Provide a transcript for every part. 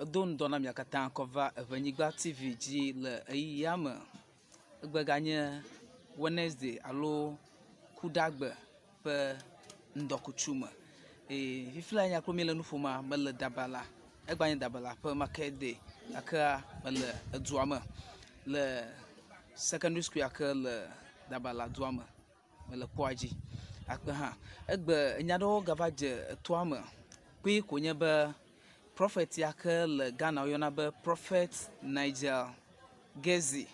Edo ŋdɔ na mia katã kɔ va Eŋenyigba TV dzi le ʋeyiʋia me. Egbe ganye Wednesday alo Kuɖagbe ƒe ŋdɔkutsu me eye fifia ya ko míele nu ƒoma mele Dabala. Egba nye Dabala ƒe market day gakea mele edua me le secondary school ya ke le Dabala dua me. Mele kpɔa dzi akpe hã. Egbe enya ɖewo gava dze etoa me kpui ko nye be Prophet ya ke le Ghana woyɔna be Prophet Nigel Gezi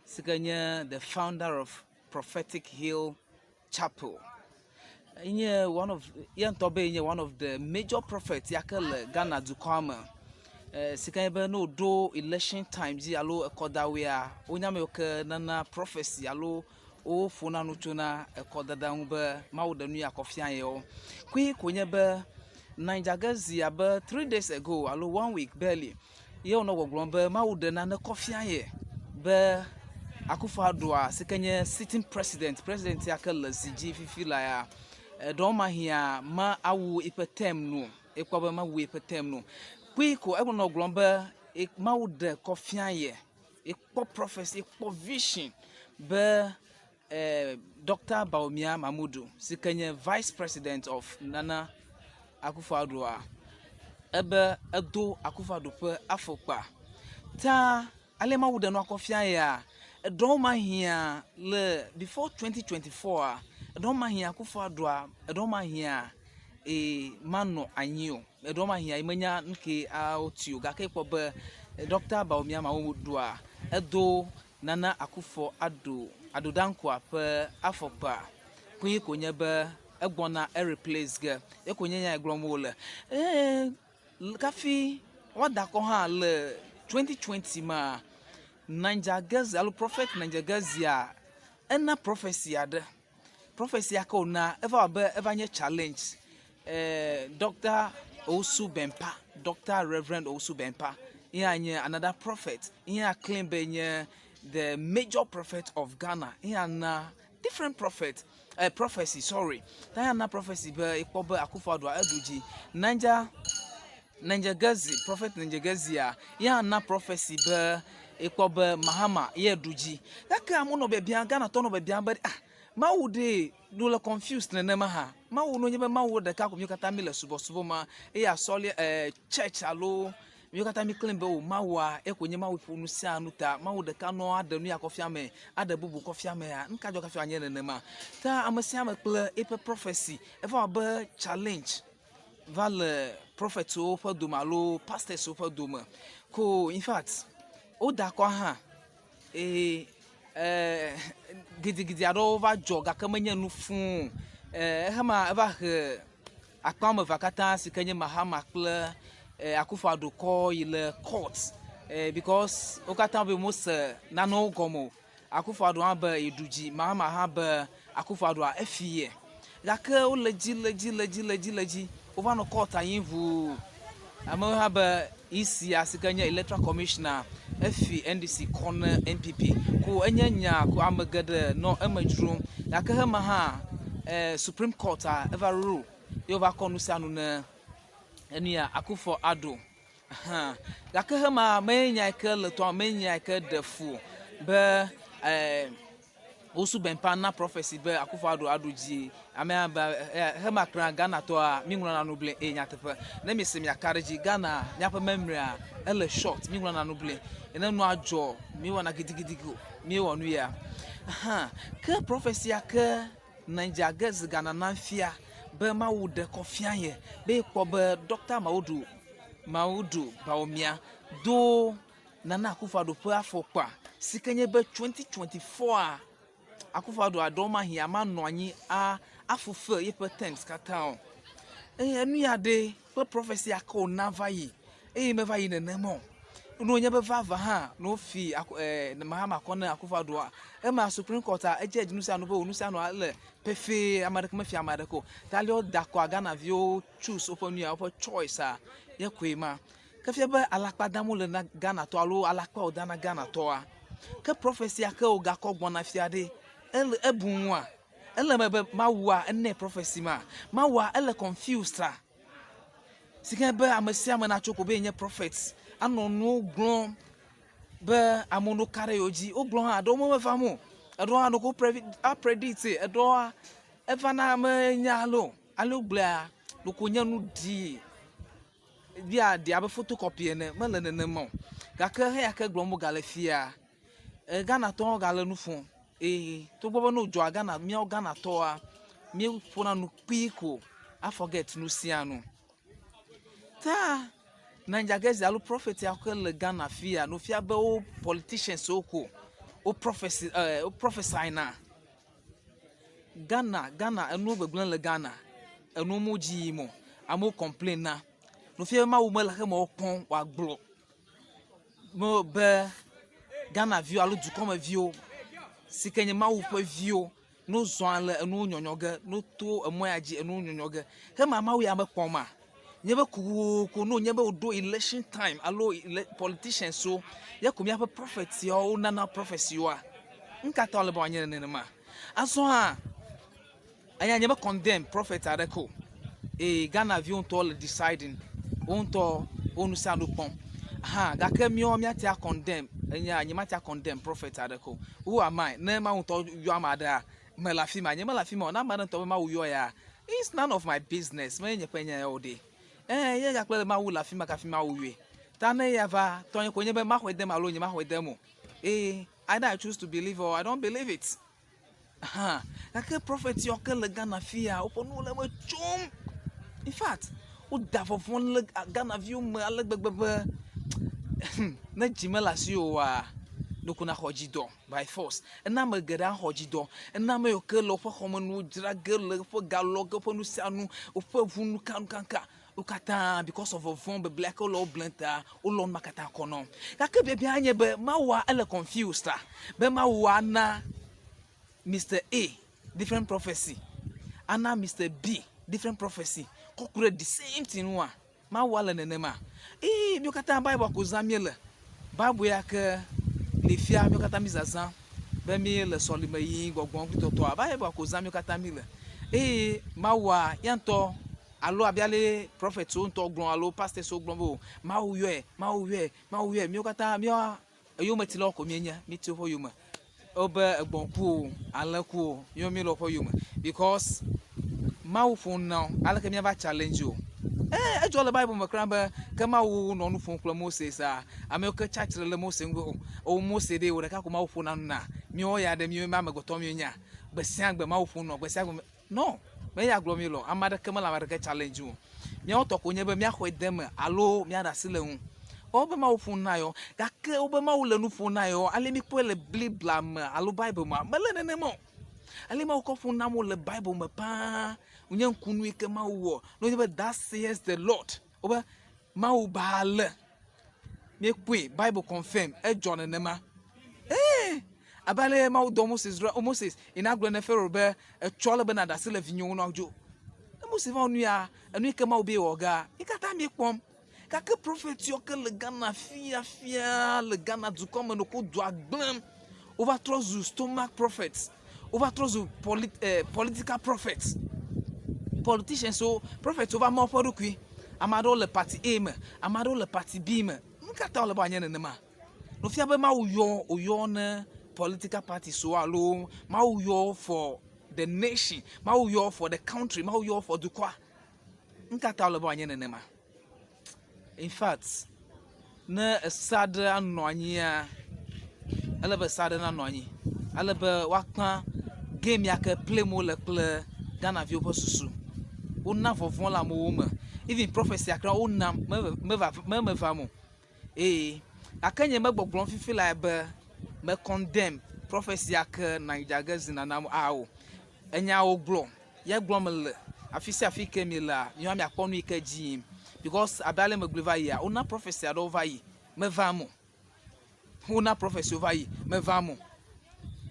si ke nye the founder of Prophetic Hill Chapel. Enye one of ye ŋutɔ be yenye one of the major prophet ya ke le Ghana dukɔa me. Eh, si ke nye be ne woɖo election time dzi alo ekɔdawɔea, wonye ame yiwo ke nana prophecy alo woƒona nu tsona ekɔdada ŋu be Mawu ɖe nu ya kɔ fia yewo. Kui ko nye be Naija Gezi abe three days ago alo one week barely ye wonɔ gbɔgblɔm be Mawu ɖe nane kɔ fia ye be Akufo Addoa si ke nye sitting president, president ya ke le zi dzi fifi la ya ɖewomahia ma awu eƒe term nu o. Ekpɔ be mawu eƒe term nu o. Kui ko enɔ gblɔm be Mawu ɖe kɔ fia ye. Ekpɔ prophecy, ekpɔ vision be eh, Dr. Bawumia Mamudu si ke nye vice president of Nana Akufo-Addoa ebe edo Akufo-Addo ƒe afɔkpa. Ta ale Mawu ɖe nua kɔ fia yea, eɖewo mahia le before 2024a, eɖewo mahia Akufo-Addoa, eɖewo mahia e manɔ anyi o. Eɖewo mahia yi menya nu ke awɔti o gake ekpɔ be Dr. Bawumia Mamudoa edo Nana Akufo Addo Addo Dankwa ƒe afɔkpa. Kpui ko nye be egbɔna e replace ge. Ye ko nye nya yi gblɔm wole. Eye kafi woada akɔ hã le 2020 mea, Nigel Gezi alo Prophet Nigel Gezia ena prophecy aɖe. Prophecy ya ke wòna eva wɔ abe eva nye challenge. Eh, Dr. Owusu Bempah, Dr. Reverend Owusu Bempah, ye hã nye another prophet. Ye hã claim be nye the major prophet of Ghana. Ye hã na different prophet, eh, prophecy, sorry. Ta ye hã na prophecy be ekpɔ be Akufo-Addo eɖu dzi. Niger Nigel Gezi, Prophet Nigel Gezia, ye hã na prophecy be ekpɔ be Mahama ye ɖu dzi. Gake amewo nɔ biabiam, Ghanatɔwo nɔ biabiam be ah, Mawu ɖee ɖo le confused nenema hã. Mawu no nye be Mawu ɖeka ko mi katã mi le subɔsubɔ ma eye asɔli eh, church alo mi katã mi claim be o Mawua eko nye Mawu ƒo nu sia nu ta. Mawu ɖeka nɔ aɖe nu ya kɔ fia me, aɖe bubu kɔ fia mea. Nu ka dzɔ kafi wòanye nenema? Ta ame sia ame kple eƒe prophecy eva wɔ abe challenge va le prophetwo ƒe dome alo pastorswo ƒe dome. Ko in fact woda akɔ hã eye e gidigidi aɖewo va dzɔ gake menye nu fũu o. E exema eva he akpa woame evea katã si ke nye Mahama kple e Akufo Addo kɔ yi le court e because wo katã be womese nanewo gɔme o. Akufo Addo hã be yeɖu dzi, Mahama hã be Akufo Addoa efi ye. Gake wole dzi le dzi le dzi le dzi le dzi wova nɔ court anyi ʋuu. Amewo hã be EC ya si ke nye Electoral Commissioner efi NDC kɔ ne NPP ko enye nya ko ame geɖe nɔ eme dzrom. Gake hema hã eh, Supreme Court a eva rule ye wova kɔ nu sia nu ne enu ya Akufo Addo. Hã. Gake hema menye nya yi ke le tɔa menye nya yi ke ɖe fu o be eh, Wosu Bempah na prophecy be Akufo Addo aɖu dzi. Amea be hema kra Ghana tɔa mi ŋlɔna nu ble eye nyateƒe. Ne mi se mia ka ɖe dzi Ghana miaƒe memorya ele short mi ŋlɔna nu ble. Ne nua dzɔ mi wɔna gidigidi o mi wɔ nu ya. Hã ke prophecy ya ke Naija Gezi ganana fia be Mawu ɖe kɔ fia ye be kpɔ be Dr. Mawudu Mawudu Bawumia do Nana Akufo-Addo ƒe afɔkpa si ke nye be 2024a Akufo-Addo aɖewo mahia manɔ anyi a afulfill yeƒe terms katã o. Eye enu ya ɖe kple prophecy ya ke wòna va yi eye meva yi nenema o. Ne wònye be vava hã ne wofi aku eh, Mahama kɔ ne Akufo-Addoa, ema Supreme Court a edze nu sia nu be wò nu sia nua ele pefee ame aɖeke mefia ame aɖeke o. Ta ale woda akɔa Ghanaviwo choose woƒe nu ya woƒe choice a ye koe ma. Ke fia be alakpa dam wole na Ghanatɔ alo alakpa woda na Ghanatɔa. Ke prophecy ya ke wogakɔ gbɔna fia ɖe, ele ebu ŋua? Ele eme be Mawua enɛ prophecy ma? Mawua ele confused a? Si ke be ame sia ame natso ko be yenye prophet. Anɔ nuwo gblɔm be amewo no ka ɖe yewo dzi. Wogblɔ hã eɖewo meva eme o. Eɖewo hã ɖeko wo predict eɖewoa evana menya ale o. Ale wogblɔea ɖeko wonye nu ɖi bia ɖi abe photocopy ene mele nenema o. Gake heya ke gblɔm wogale fia Ghanatɔwo gale nu ƒom eye togbɔ be ne wodzɔa Ghana míawo Ghanatɔwoa míeƒona nu kpui ko a forget nu sia nu. Ta Naija alo prophet yawo ke le Ghana fia no fia be wo politicians wo ko wo prophecy wo prophesy na. Ghana Ghana enuwo gbegblẽ le Ghana enuwo me dzi yim o. Amewo complain na. No fia be Mawu mele xexeme kpɔm wòagblɔ me be Ghanaviwo alo dukɔmeviwo si ke nye Mawu ƒe viwo ne wozɔ ale enuwo nyɔnyɔ ge, ne woto emɔ ya dzi enuwo nyɔnyɔ ge. Ke ma Mawu ya mekpɔm ma? Nye be kokoko ne wònye be woɖo election time alo ele politicians wo ye ko míaƒe prophet yawo nana prophecy woa, nu ka ta wòle be wòanye nenema? Azɔ hã eya nye me condemn prophet aɖeke o. Eye Ghanaviwo ŋutɔ le deciding. Wo ŋutɔ wo nu sia nu kpɔm. Hã gake míawo míate a condemn enya nye mate a condemn prophet aɖeke o. Who am I? Ne Mawu ŋutɔ yɔ ame aɖea, mele afi ma. Nye mele afi ma o. Ne ame aɖe ŋutɔ be Mawu yɔ ya, it's none of my business. Menye nye ƒe nya ya o ɖe. Ɛ̃, ye gakple le Mawu le afi ma kafi Mawu yɔe. Ta ne eya va, tɔnye koe nye be maxɔe dem alo nye maxɔe dem o. Eye either I choose to believe or I don't believe it. Hã gake prophet yawo ke le Ghana fia woƒe nuwo le eme tsom. In fact, woda vɔvɔ̃ le Ghanaviwo me ale gbegbe be ne dzi mele asiwò oa, ɖeko nàxɔ dzidɔ by force. Ena ame geɖe hã xɔ dzidɔ. Ena ame yiwo ke le woƒe xɔmenuwo dzra ge le woƒe ga lɔ ge, woƒe nu sia nu, woƒe ŋu nu ka nu kanka. Wo katã because of vɔvɔ̃ beble ke wole wo blem ta wolɔ nu ma katã kɔ na wo. Gake biabia nye be Mawua ele confused a? Be Mawua na Mister A different prophecy, ana Mister B different prophecy kɔ ku ɖe the same thing ŋua? Mawua le nenema? Eye míwo katã Bible ko zãm míele. Bible ya ke li fia míwo katã mí zazã be míele sɔlime yim gbɔgbɔm kple tɔtɔa. Bible ko zãm míwo katã míle. Eye Mawua ya ŋutɔ Alo abe ale prophetwo ŋutɔ gblɔ alo pastorswo gblɔ be o Mawu yɔe, Mawu yɔe, Mawu yɔe. Míwo katã mía eyometilawo ko míenye, míti woƒe yome. Wobe egbɔ̃ ku o, alẽ ku o, míwo míele woƒe yome because Mawu ƒo nu na wo. Aleke míava challenge wo? Ẽ, edzɔ le Bible me kura be ke Mawu nɔ nu ƒom kple Mose sa, ame yiwo ke tsi atsitre ɖe Mose ŋu be o, o Mose ɖe wò ɖeka ko Mawu ƒona nu na? Míwo ya ɖe míwo amegbetɔ míenyea? Gbe sia gbe Mawu ƒo nu na wò, gbe sia gbe No, me ya gblɔ mi lɔ, ame aɖeke mele ame aɖeke challenge o. Míawo tɔ ko nye be míaxɔe de eme alo míaɖe asi le eŋu. Wobe Mawu ƒo nu na yewo gake wobe Mawu le nu ƒom na yewo ale míkpɔe le Biblia me alo Bible mea, mele nenema o. Ale Mawu kɔ ƒo nu na amewo le Bible me paa wònye ŋkunu yi ke Mawu wɔ. Ne wonye be thus says the Lord, wobe Mawu be ale. Míekpɔe, Bible confirm, edzɔ nenema. Ee, abe ale Mawu dɔ Moses ɖo, Moses, yi nagblɔ ne Farao be, etsɔ ale be nàɖe asi le vinyewo ŋu na woadzo. Ne Mose va wɔ nu ya, enu yi ke Mawu be yewɔ gea, mí katã míekpɔm. Gake prophet yawo ke le Ghana fiafia le Ghana dukɔ me nɔ ko dua gblẽm. Wova trɔ zu stomach prophets. Wova trɔ zu poli eh, political prophets. Politicians wo, prophets wo va ma woƒe ɖokui. Ame aɖewo le party A me, ame aɖewo le party B me. Nu ka ta wòle be wòanye nenema? Nufia be Mawu yɔ wòyɔ ne political parties wo alo Mawu yɔ for the nation, Mawu yɔ for the country, Mawu yɔ for dukɔa. Nu ka ta wòle be wòanye nenema? In fact, ne ese aɖe anɔ anyia, ele be ese aɖe nanɔ anyi ale be woakpã game ya ke play wole kple Ghanaviwo ƒe susu. Wona vɔvɔ̃ le amewo me. Even prophecy ya kura wonam meva meva eme o. Eye gake nye megbɔgblɔm fifi lae be me condemn prophecy ya ke Naija ge zina nam ao. Enyawo gblɔ ye gblɔm mele afi sia afi ke mielea, miva miakpɔ nu yi ke dzi yim because abe ale megblɔe va yia, wona prophecy aɖewo va yi meva eme o. Wona prophecy va yi meva eme o.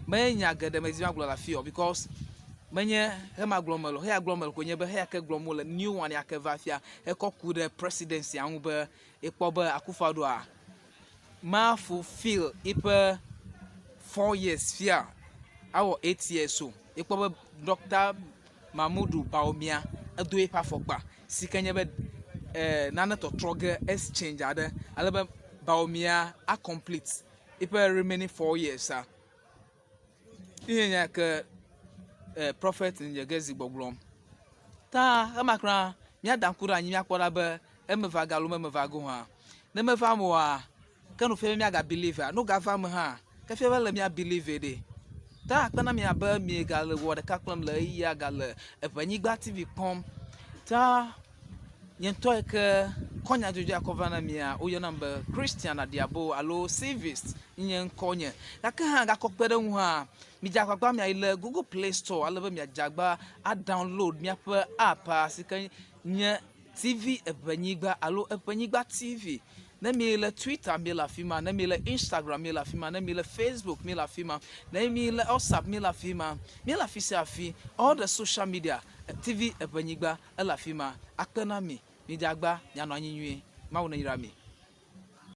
Menye nya geɖe medi be magblɔ le afi ya o because menye hema gblɔm mele o. Heya gblɔm mele koe nye be heya ke gblɔm wole new one ya ke va fia hekɔ ku ɖe presidency ŋu be ekpɔ be Akufo-Addo ma fulfill eƒe four years fia awɔ eight years o. Ekpɔ be Doctor Mahamudu Bawumia edo eƒe afɔkpa si ke nye be nane tɔtrɔ ge exchange aɖe ale be. Bawumia a complete eƒe remaining 4 years a. Ihe nya ke Prophet Nyegezi gbɔgblɔm. Ta ema kura míada ŋku ɖe anyi míakpɔ ɖa be eme va ge alo meme va ge o hã. Ne meva eme oa, ke nu fia be míaga believe a. Ne wogava eme hã, ke fia be ele mía believe ɖe. Ta akpe na mi abe miegale wɔ ɖeka kplem le ɣeyiɣia gale Eʋenyigba TV kpɔm. Ta nye ŋutɔ yi ke kɔ nya dzɔdzɔea kɔ va na mia, woyɔnam be Christian Adiabo alo Civist nye ŋkɔnye. Gake hã gakɔ kpe ɖe eŋu hã, midze agbagba miayi le Google Play Store ale be miadze agba a download míaƒe app si ke nye TV Eʋenyigba alo Eʋenyigba TV. Ne mi le Twitter, mi le afi ma, ne mi le Instagram, mi le afi ma, ne mi le Facebook, mi le afi ma, ne mi le WhatsApp, mi le afi ma, mi le afi sia afi, all the social media, TV Eʋenyigba ele afi ma. Akpe na mi, midze agba mianɔ anyi nyuie. Mawu neyra mi.